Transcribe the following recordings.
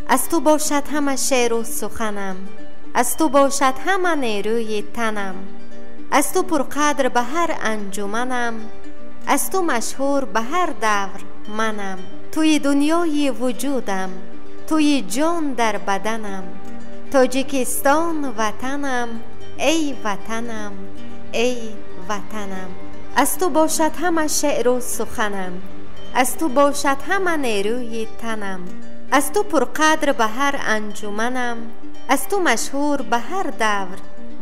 Аз ту бошад ҳама шеъру суханам, аз ту бошад ҳама нерӯи танам, аз ту пурқадр ба ҳар анҷуманам, аз ту машҳур ба ҳар давр манам. Туи дунёи вуҷудам, туи ҷон дар баданам, Тоҷикистон ватанам, эй ватанам, эй ватанам. Аз ту бошад ҳама шеъру суханам, аз ту бошад ҳама нерӯи танам, аз ту пурқадр ба ҳар анҷуманам, аз ту машҳур ба ҳар давр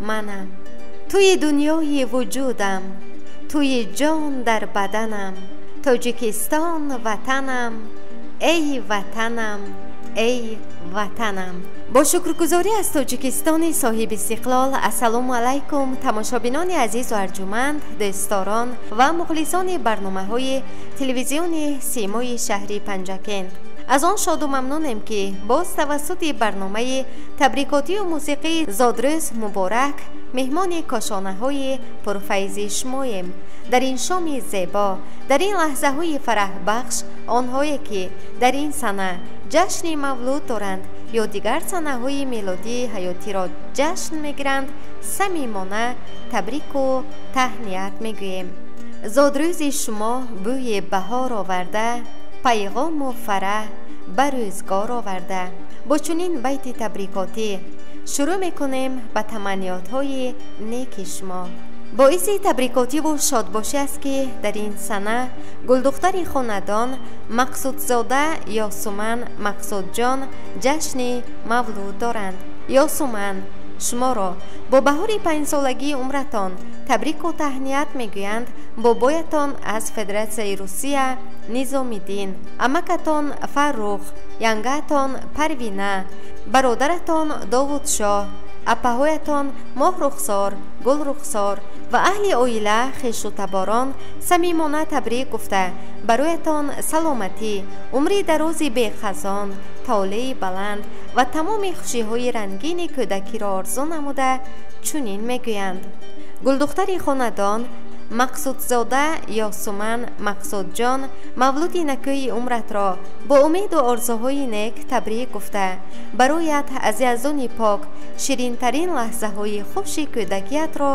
манам. Туи дунёи вуҷудам, туи ҷон дар баданам, Тоҷикистон ватанам, эй ватанам, эй ватанам. Бо шукргузорӣ аз Тоҷикистони соҳиби истиқлол, ассалому алайкум, тамошобинони азизу арҷуманд, дӯстдорон ва мухлисони барномаҳои телевизиони Симои шаҳри Панҷакент. Аз он шоду мамнунем, ки боз тавассути барномаи табрикотию мусиқии «Зодрӯз муборак» меҳмони кошонаҳои пурфайзи шумоем. Дар ин шоми зебо, дар ин лаҳзаҳои фараҳбахш, онҳое ки дар ин сана ҷашни мавлуд доранд ё дигар санаҳои мелодии ҳаётиро ҷашн мегиранд, самимона табрику таҳният мегӯем. Зодрӯзи шумо бӯи баҳор оварда, пайғому фараҳ ба рӯзгор оварда. Бо чунин байти табрикотӣ шурӯъ мекунем ба таманниётҳои неки шумо. Боиси табрикотиву шодбошӣ аст, ки дар ин сана гулдухтари хонадон Мақсудзода Ёсуман Мақсудҷон ҷашни мавлуд доранд. Ёсуман, шуморо бо баҳори панҷсолагии умратон табрику таҳният мегӯянд бобоятон аз Федератсияи Русия Низомиддин, амакатон Фаррух, янгаатон Парвина, бародаратон Довудшоҳ, апаҳоятон Моҳрухсор, Гулрухсор ва аҳли оила, хешу таборон самимона табрик гуфта, бароятон саломатӣ, умри дарози бехазон, толеи баланд ва тамоми хушиҳои рангини кӯдакиро орзу намуда, чунин мегӯянд: гулдухтари хонадон Мақсудзода Ёсуман Мақсудҷон, мавлуди накӯи умратро бо умеду орзуҳои нек табрик гуфта, бароят аз Яздони пок ширинтарин лаҳзаҳои хуши кӯдакиятро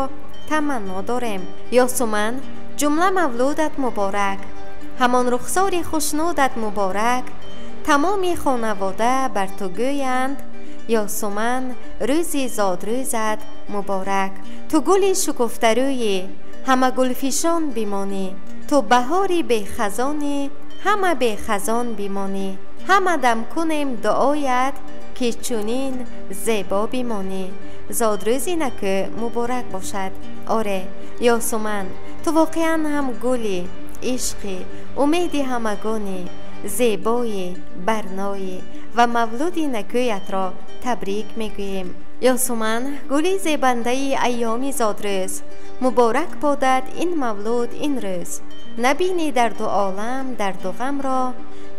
таманно дорем. Ёсуман, ҷумла мавлудат муборак, ҳамон рухсори хушнудат муборак. Тамоми хонавода бар ту гӯянд: Ёсуман, рӯзи зодрӯзат муборак. Ту гули шукуфтарӯӣ, ҳама гулфишон бимонӣ, ту баҳори бехазонӣ, ҳама бехазон бимонӣ. Ҳама дам кунем дуоят, ки чунин зебо бимонӣ. Зодрӯзи накӯ муборак бошад. Оре, Ёсуман, ту воқеан ҳам гулӣ, ишқӣ, умеди ҳамагонӣ, зебоӣ, барноӣ ва мавлуди накӯятро табрик мегӯем. Ёсуман, гули зебандаи айёми зодрӯз, муборак бодад ин мавлуд, ин рӯз. Набинӣ дарду олам, дарду ғамро,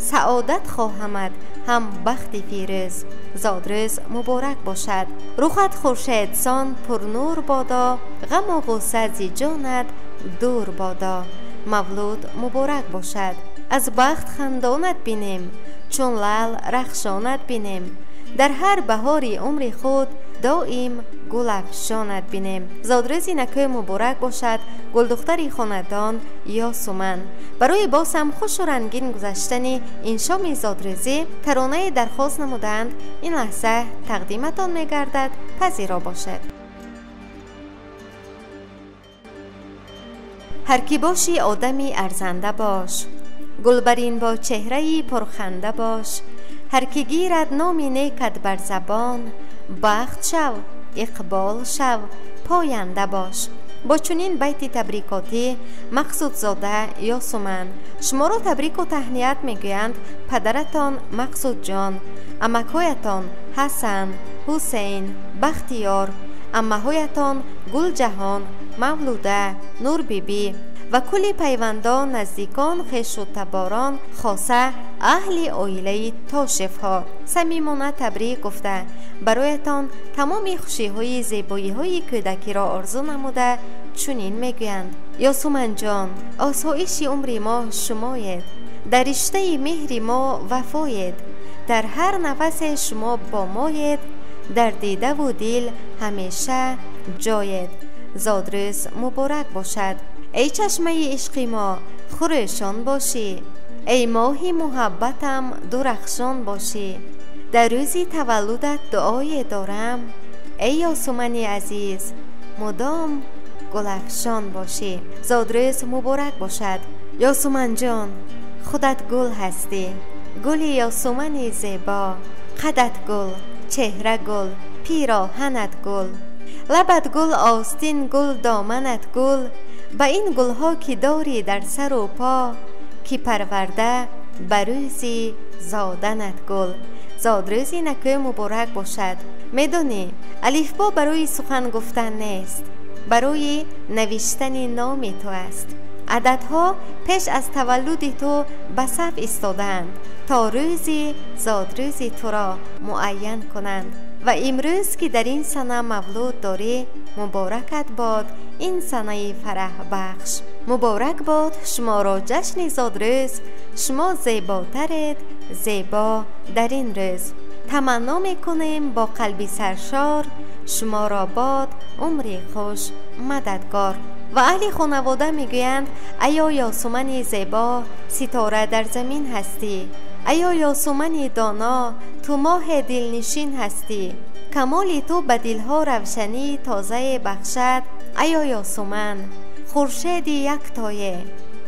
саодат хоҳамад ҳам бахти фирӯз. Зодрӯз муборак бошад. Рухат хуршедсон пурнур бодо, ғаму ғусса зи ҷонат дур бодо. Мавлуд муборак бошад. Аз бахт хандонат бинем, чун лаъл рахшонат бинем, дар ҳар баҳори умри худ доим гулафшонат бинем. Зодрӯзи накӯ муборак бошад, гулдухтари хонадон Ёсуман. Барои боз ҳам хушу рангин гузаштани ин шоми зодрӯзӣ таронае дархост намуданд, ин лаҳза тақдиматон мегардад, пазиро бошед. Ҳар кӣ бошӣ, одами арзанда бош, гулбарин бо чеҳраи пурханда бош. Ҳар кӣ гирад номи некат бар забон, бахт шав, иқбол шав, поянда бош. Бо чунин байти табрикотӣ, Мақсудзода Ёсуман, шуморо табрику таҳният мегӯянд падаратон Мақсудҷон, амакҳоятон Ҳасан, Ҳусейн, Бахтиёр, аммаҳоятон Гулҷаҳон, Мавлуда, Нурбибӣ ва кулли пайвандон, наздикон, хешу таборон, хоса аҳли оилаи Тошевҳо самимона табрик гуфта, бароятон тамоми хушиҳои зебоиҳои кӯдакиро орзу намуда, чунин мегӯянд: Ёсуманҷон, осоиши умри мо шумоед, дар риштаи меҳри мо вафоед. Дар ҳар нафасе шумо бо моед, дар дидаву дил ҳамеша ҷоед. Зодрӯз муборак бошад. Эй чашмаи ишқи мо, хурӯшон бошӣ, эй моҳи муҳаббатам, дурахшон бошӣ. Дар рӯзи таваллудат дуое дорам, эй Ёсумани азиз, мудом гулафшон бошӣ. Зодрӯз муборак бошад. Ёсуманҷон, худат гул ҳастӣ, гули Ёсумани зебо. Қадат гул, чеҳра гул, пироҳанат гул, лабат гул, остин гул, доманат гул. Ба ин гулҳо, ки дорӣ дар сару по, ки парварда ба рӯзи зоданат гул. Зодрӯзи накӯ муборак бошад. Медонӣ, алифбо барои сухан гуфтан нест, барои навиштани номи ту аст. Ададҳо пеш аз таваллуди ту ба саф истодаанд, то рӯзи зодрӯзи туро муайян кунанд. Ва имрӯз, ки дар ин сана мавлуд дорӣ, муборакат бод ин санаи фараҳбахш. Муборак бод шуморо ҷашни зодрӯз, шумо зеботаред зебо дар ин рӯз. Таманно мекунем бо қалби саршор, шуморо бод умри хуш мададгор. Ва аҳли хонавода мегӯянд: аё Ёсумани зебо, ситора дар замин ҳастӣ. Аё Ёсумани доно, ту моҳи дилнишин ҳастӣ. Камоли ту ба дилҳо равшании тозае бахшад. Аё Ёсуман, хуршеди яктое,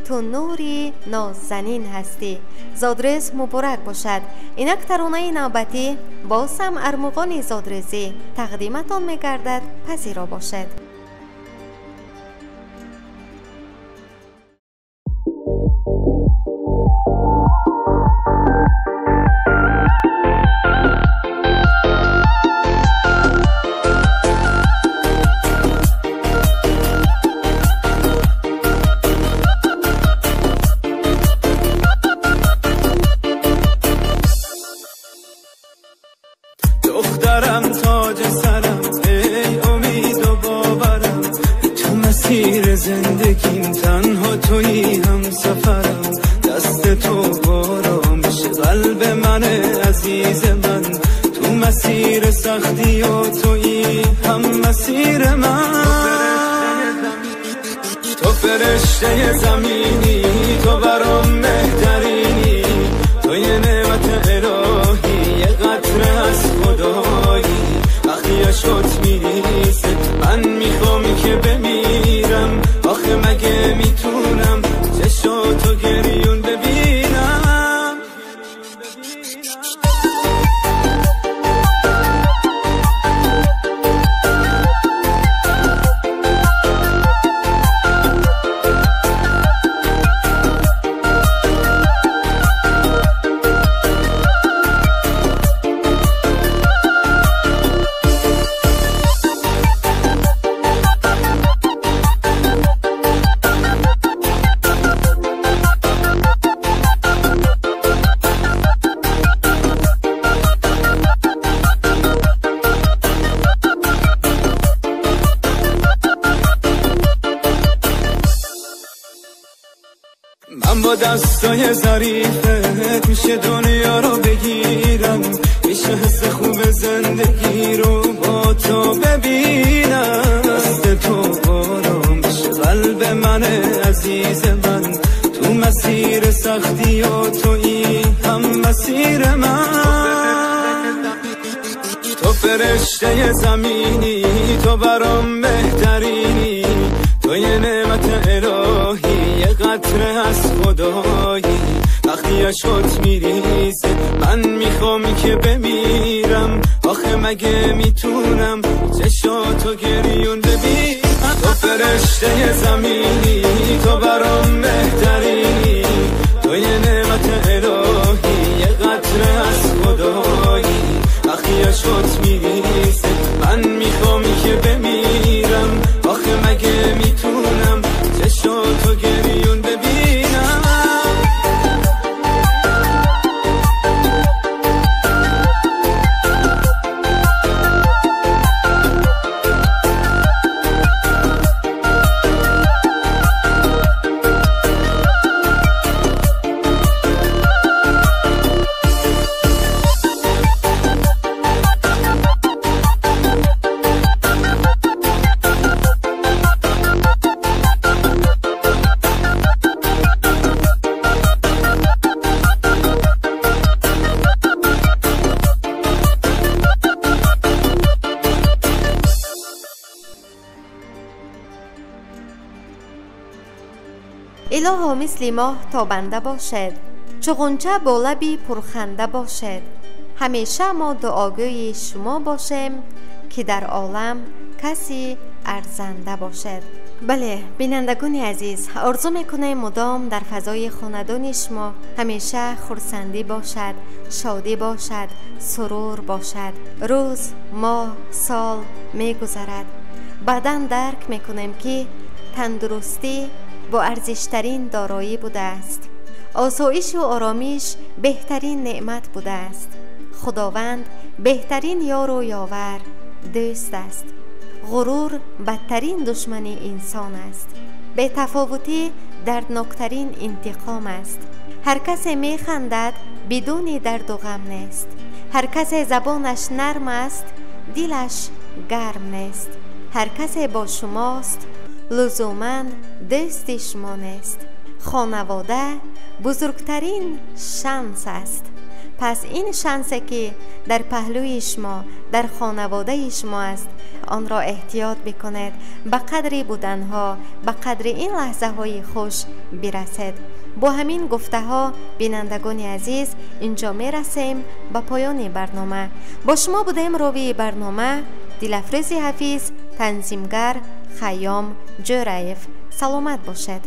ту нури нозанин ҳастӣ. Зодрӯз муборак бошад. Инак таронаи навбатӣ боз ҳам армуғони зодрӯзӣ тақдиматон мегардад, пазиро бошед. دخترم تاج سرم، ای امید و باورم، تو مسیر زندگیم تنها تویی هم سفرم. دست تو آرامش قلب من عزیز من، تو مسیر سختی و تویی هم مسیر من. تو فرشته زمینی، تو برام بهترینی، تو یه نعمت الهی، یه قطره از خدایی. وقتی عشقت میریزه من میخوام که بمیرم، آخه مگه میتونم چشاتو گریون ببینم؟ من با دستای ظریفت میشه دنیا رو بگیرم، میشه حس خوب زندگی رو با تو ببینم. دست تو آرامش قلب من عزیز من، تو مسیر سختی و تویی هم مسیر من. تو فرشته زمینی، تو برام بهترینی، تو یه نعمت الهی، یه قطره از خدایی. وقتی عشقت میریزه من میخوام که بمیرم، آخه مگه میتونم چشاتو گریون ببینم؟ تو فرشته زمینی، تو برام بهترینی، تو یه نعمت الهی، یه قطره از خدایی. وقتی عشقت میریزه من میخوام که بمیرم، آخه مگه میتونم چشاتو گریون ببینم؟ Илоҳо, мисли моҳ тобанда бошед, чу ғунча бо лаби пурханда бошед. Ҳамеша мо дуогӯи шумо бошем, ки дар олам каси арзанда бошед. Бале, бинандагони азиз, орзу мекунем мудом дар фазои хонадони шумо ҳамеша хурсандӣ бошад, шодӣ бошад, сурур бошад. Рӯз, моҳ, сол мегузарад, баъдан дарк мекунем, ки тандурустӣ боарзиштарин дороӣ будааст, осоишу оромиш беҳтарин неъмат будааст, Худованд беҳтарин ёру ёвар, дӯст аст, ғурур бадтарин душмани инсон аст, бетафовутӣ дардноктарин интиқом аст. Ҳар касе механдад, бидуни дарду ғам нест, ҳар касе забонаш нарм аст, дилаш гарм нест, ҳар касе бо шумост, лузуман дӯсти шумо нест. Хонавода бузургтарин шанс аст. Пас ин шансе, ки дар паҳлӯи шумо, дар хонаводаи шумо аст, онро эҳтиёт бикунед, ба қадри буданҳо, ба қадри ин лаҳзаҳои хуш бирасед. Бо ҳамин гуфтаҳо, бинандагони азиз, инҷо мерасем ба поёни барнома. Бо шумо будем ровии барнома Дилафрӯзи Ҳафиз, танзимгар Хайём Ҷӯраев. Саломат бошед.